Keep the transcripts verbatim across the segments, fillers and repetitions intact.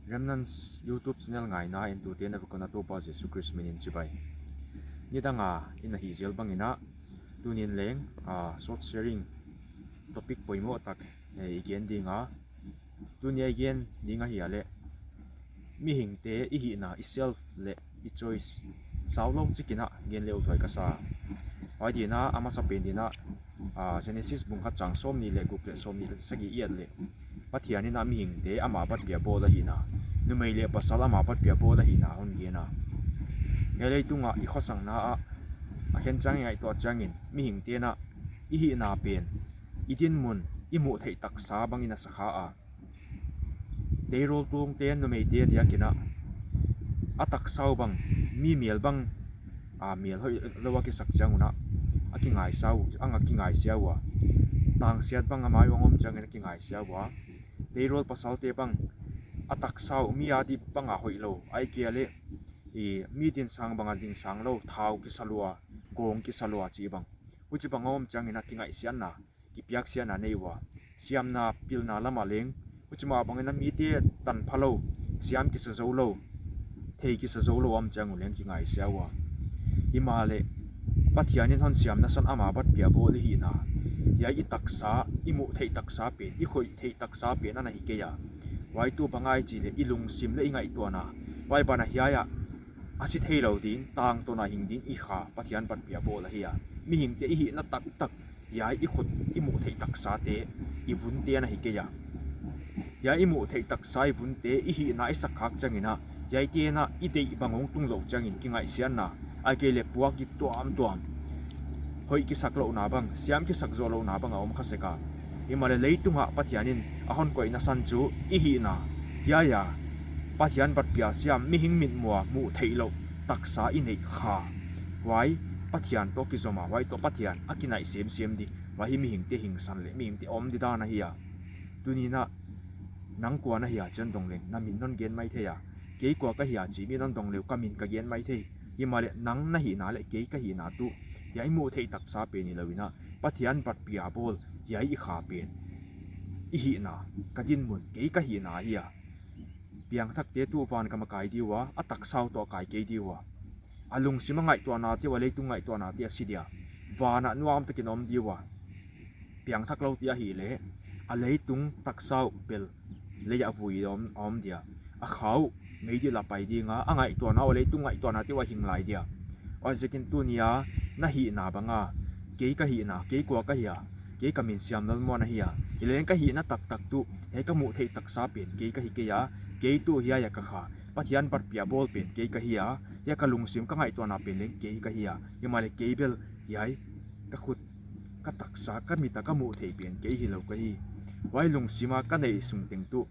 Remnants YouTube channel ngaina entute na vek un a Toupa Jesu Khrist min in chibai. Nidang a i na hih zel bangin a, tuni'n leng, ah, short sharing topic poimoh tak, eh, i gen ding a. Tuni a i gen ding ahihleh, mihingte i hihna, i self leh i choice saulou chikin a gen le uthuai ka sa. Huai ding a, a masapen ding a, ah, Genesis bung khat chang sawmnih leh guk leh sawmnih leh sagih i et leh, Pathian in a mihingte amah bat pi a bawl ahihna, numei leh pasal amah bat pi a bawl ahihna hon gen a. Hiai leitung a i khosakna ah, a khenchiang i ngaihtuah chiangin, mihingte'n a i hihna pen, i dinmun, i muhtheih taksa bangin a sa kha a. Teirawl tungte, numeite diakin a, a taksa uh bang, mi mel bang, a mel hoihlou a kisak chiang un a, a kingaisia uh, a kingaisia ua. Tangsiat bang a mai uah om chiangin a kingaisia ua. Teirawl pasalte bang, a taksa uh mi a dip bang a hoihlou, ahihkeileh, i mi dinsang bang a dinsanglou, thau kisa lua, gawng kisa lua chih bang. Huchibang a om chiangin a kingaihsiatna, kipiaksiatna nei ua. Siamna, pilna lam ah leng, huchimah bangin a mite tanphalou, siam kisa zoulou, thei kisa zoulou om chiang un leng kingaisia ua. Himahleh, Pathian in hon siamna san amah bat pi a bawl i hihna, hiai i taksa, i muhtheih taksa pen, i khoih theih taksa pen ana hi kei a. Huai tuh bang ahia chih leh i lungsim leh i ngaihtuahna, huai ban ah hiai ah a si theilou ding, tangtawn a hing ding i kha Pathian bat pi a bawl ahi a. Mihingte i hihna taktak, hiai i khut, i muhtheih taksate, i vunte ana hi kei a. Hiai i muhtheih taksa, i vunte, i hihna i sak khak chiangin a, hiaite'n a i deih bang hong tunglouh chiangin kingaihsiatna, ahihkeileh puak gik tuamtuam, hoih kisaklouhna bang, siam kisak zohlouhna bang a om kha sek a. Himahleh leitung ah Pathian in a hon koihna san chu i hihna, hiai a, Pathian bat pi a siam, mihing mitmuh a muh theihlouh taksa i neih kha. Huai Pathian toh kizom a, huai toh Pathian a kinaih semsem di. Huai hi mihingte hingsan leh mihingte om didan ahi a. Tuni'n a, nang kua na hia chi'n dong leng, na min non gen maithei a. Kei kua ka hia chih mi non dong leh uh ka min ka gen maithei. Himahleh nang na hihna leh kei ka hihna tuh, hiai muhtheih taksa pen hilou in a, Pathian bat pi a bawl, hiai i kha pen, i hihna, ka dinmun, kei ka hihna ahi a. Piangthakte tuh van gam a kai di ua, a taksa uh toh a kai kei di ua. A lungsim a ngaihtuahnate uh a leitung ngaihtuahnate a si dia. Van ah nuamtakin om di ua. Piangthakloute ahihleh, a leitung taksa uh bel lei ah vui om, om dia. A kha uh meidil ah pai ding a, a ngaihtuahna uh a leitung ngaihtuahnate uh a hing lai dia. Huaiziakin tuni a, na hihna bang a, kei ka hihna, kei kua ka hia, kei ka min Siamlalmuan ahi a. Hileng ka hihna taktak tuh, hiai ka muhtheih taksa pen, kei ka hi kei a, kei tuh hiai a ka kha, Pathian bat pi a bawl pen, kei ka hi a, hiai ka lungsim ka ngaihtuahna pen leng, kei ka hi a. Himahleh kei bel, hiai, ka khut, ka taksa, ka mit a ka muhtheih pen, kei hilou ka hi. Huai lungsim a ka neih sung teng tuh,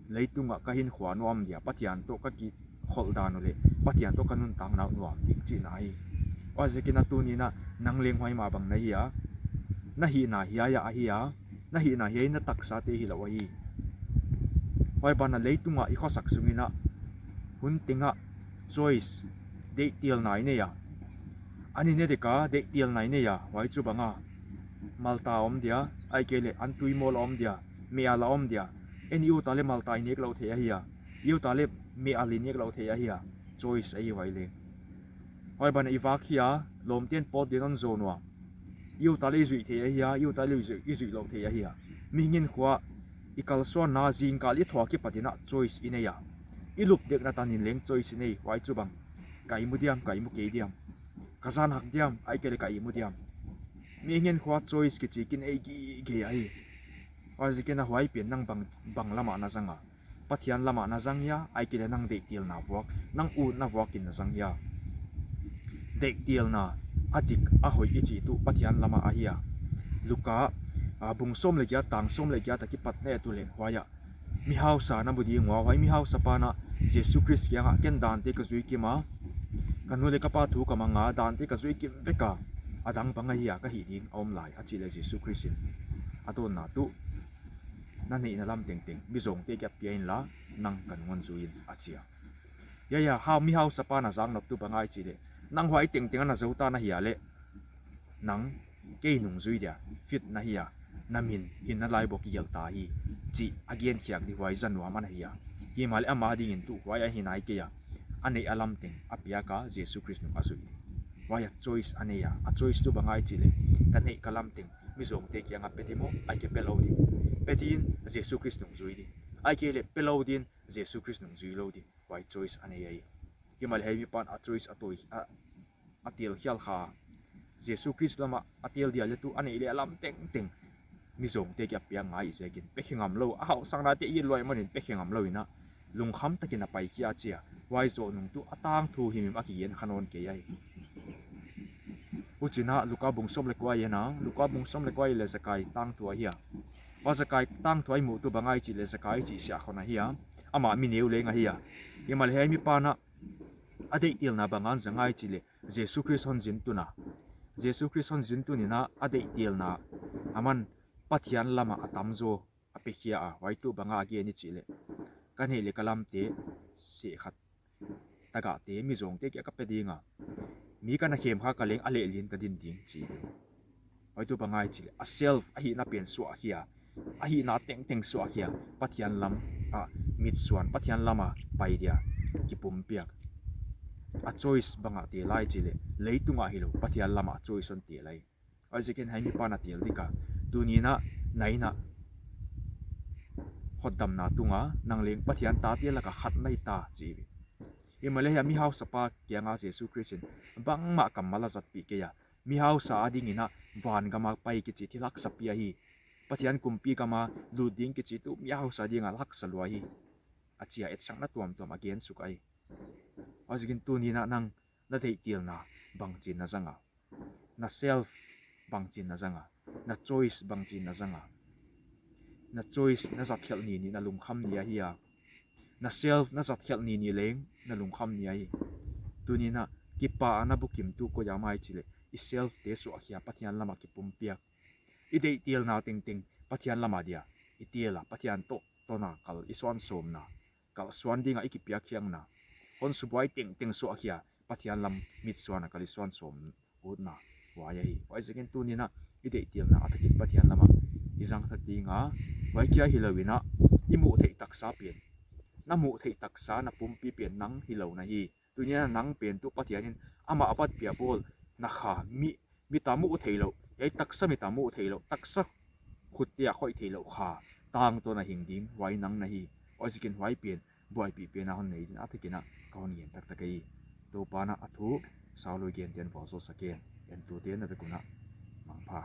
leitung ah ka hinkhua nuam dia, Pathian toh ka kikholh dan uh leh, Pathian toh ka nuntakna uh nuam ding chihna hi. Huaiziakin a tuni'n a, nang leng huai mah bang na hi a, na hihna hiai ah ahi a, na hihna hiai na taksate hilou ahi. Huai ban ah leitung ah i khosak sungin a, hun teng ah choice, deihtelna i nei a. An i ne dek a, deihtelna i nei a, huai chu bang a, Malta om dia, ahihkeileh an tui mawl om dia, meal a om dia. En i ut a leh Malta i nek lou thei ahi a. I ut a leh meal i nek lou thei ahi a. Choice ahi huai leh. Huai ban ah i vak hi a, lawmte'n pawt dingin hon zawn ua. I ut a leh i zuih thei ahi a, i ut a leh i zuih, i zuih lou thei ahi a. Mihing hinkhua, i kalsuanna zingkal i thuak kipat in a choice i nei a. I lup dekna tanin leng choice i nei, huai chu bang. Ka ihmu diam, ka ihmu kei diam. Ka zan hak diam, ahihkeileh ka ihmu diam. Mihing hinkhua choice kichi kinei gige ahi. Huaiziakin a huai pen nang bang, bang lam ah na zang a. Pathian lam ah na zang hia, ahihkeileh nang deihtelna vuak, nang utna vuakin na zang hia. Deihtelna, a dik, a hoih i chih tuh Pathian lam ah ahi a. Luka, a, bung sawm leh giat, tang sawm leh giat a kipat na et uleh, huai ah mi hausa na mu ding ua, huai mi hausa pa'n a, Jesu Khrist kiang ah, ken dante ka zui kim a, ka nu leh ka pa thu ka mang a, dante ka zui kim vek a, a dang bang ahi a ka hih ding a om lai, a chih leh Jesu Khrist in, a dawnna tuh, na neihna lam tengteng mizawngte kiang ah pia inla, nang ka nung hon zui in, a chi a. Hiai ah, hau, mi hausa pa'n a zaknop tuh bang ahia chih leh, nang huai tengteng a na zou ta na hia leh, nang kei nungzui dia fit na hi a, na min hinna laibu ah kigelh ta hi, chih a genkhiak di huai zang nuam ana hi a. Himahleh ama dingin tuh huai ahi nai kei a, a neih a lam teng a piak a, Jesu Khrist nung a zui. Huai a choice a nei a, a choice tuh bang ahia i chih leh, ka neih ka lam teng mizawngte kiang a pe di maw, ahihkeileh pe lou di. Pe din, Jesu Khrist nung zui di. Ahihkeileh pe lou din, Jesu Khrist nung zui lou di. Huai choice a nei ahi. Himahleh hiai mipa'n a choice a tawi, a, a tel khial kha. Jesu Khrist lam a a tel dia leh tuh a neih leh a lam tengteng mizawngte kiang a piak ngai ziakin, pe khe ngam lou, a hauhsaknate i luai manin pe khe ngam lou in a, lungkham takin a pai khia chia. Huai zoh nung tuh a tangthu himhim a kigen kha nawn kei ahi. Huchiin a Luka bung sawm leh kua i en a, Luka bung sawm leh kua i et leh Zakai tangthu ahi a. Huai Zakai tangthu a i muh tuh bang ahia i chih leh, Zakai chih siahkhon ahi a, amah mi neu leng ahi a. Himahleh hiai mipa'n a deihtelna bang a zang ahia i chih leh, Jesu Khrist hon zin tun a. Jesu Khrist hon zin tun in a, a deihtelna, aman Pathian lam a a tamzaw a pe khia a, huai tuh bang a gen i chih leh, ka neih leh ka lamte, seh khat tagahte, mizawngte kiang a ka pe ding a, mi ka na khem kha kha leng a leh lin ka din ding chi. Huai tuh bang ahia i chih leh, a self, a hihna pen suah khia, a hihna tengteng suah khia, Pathian lam a mitsuan, Pathian lam a pai dia kipumpiak. A choice bang a tel ahi i chih leh, leitung a hilou, Pathian lam a choice hon tel ahi. Huaiziakin hiai mipa'n a tel dik a, tuni'n a, na inn a hotdamna tung a, nang leng Pathian tate lak a khat na hi ta chi. Himahleh hiai mihausapa kiang a Jesu Khrist in bangmah kammal a zatpih kei a. Mihausa a dingin a, van gam a pai kichi thil haksa pi ahi. Pathian kumpi gam a lut ding kichi tuh mihausa ding a haksa lua hi, a chi a, etsakna tuamtuam a gen suk ahi. Huaiziakin tuni'n a nang na deihtelna bangchi'n na zang a, na self bangchi'n na zang a, na choice bangchi'n na zang a. Na choice na zat khelh ni, ni na lungkham ni ahia? Na self na zat khelh ni, ni leng na lungkham ni ahi. Tuni'n a, kipahna bukimtu koi ahia i chih leh, i self te suah khia, Pathian lam a kipumpiak. I deihtelna tengteng Pathian lam a dia i tel a, Pathian toh, tohna kal i suan sawmna, kalsuan ding a i kipiak khiakna, hon subuai tengteng suah khia, Pathian lam mitsuan a kal i suan sawm utna, huai ahi. Huaiziakin tuni'n a, i deihtelna a takin Pathian lam a i zang thak ding a, huai kia hilou in a, i muh theih taksa pen, na muh theih taksa, na pumpi pen nang hilou na hi. Tuni'n a nang pen tuh Pathian in amah a bat pia bawl na kha, mi, mit a muh theilou, ei taksa mit a muh theilou, taksa khutte a khoih theilou kha, tangtawn a hing ding, huai nang na hi. Huaiziakin huai pen buaipih pen a hon nei ding a takin a ka hon gen taktak ahi. Toupa'n a thu sau lui gen ten vualzawl sak hen. Entute na vek un a, mangpha.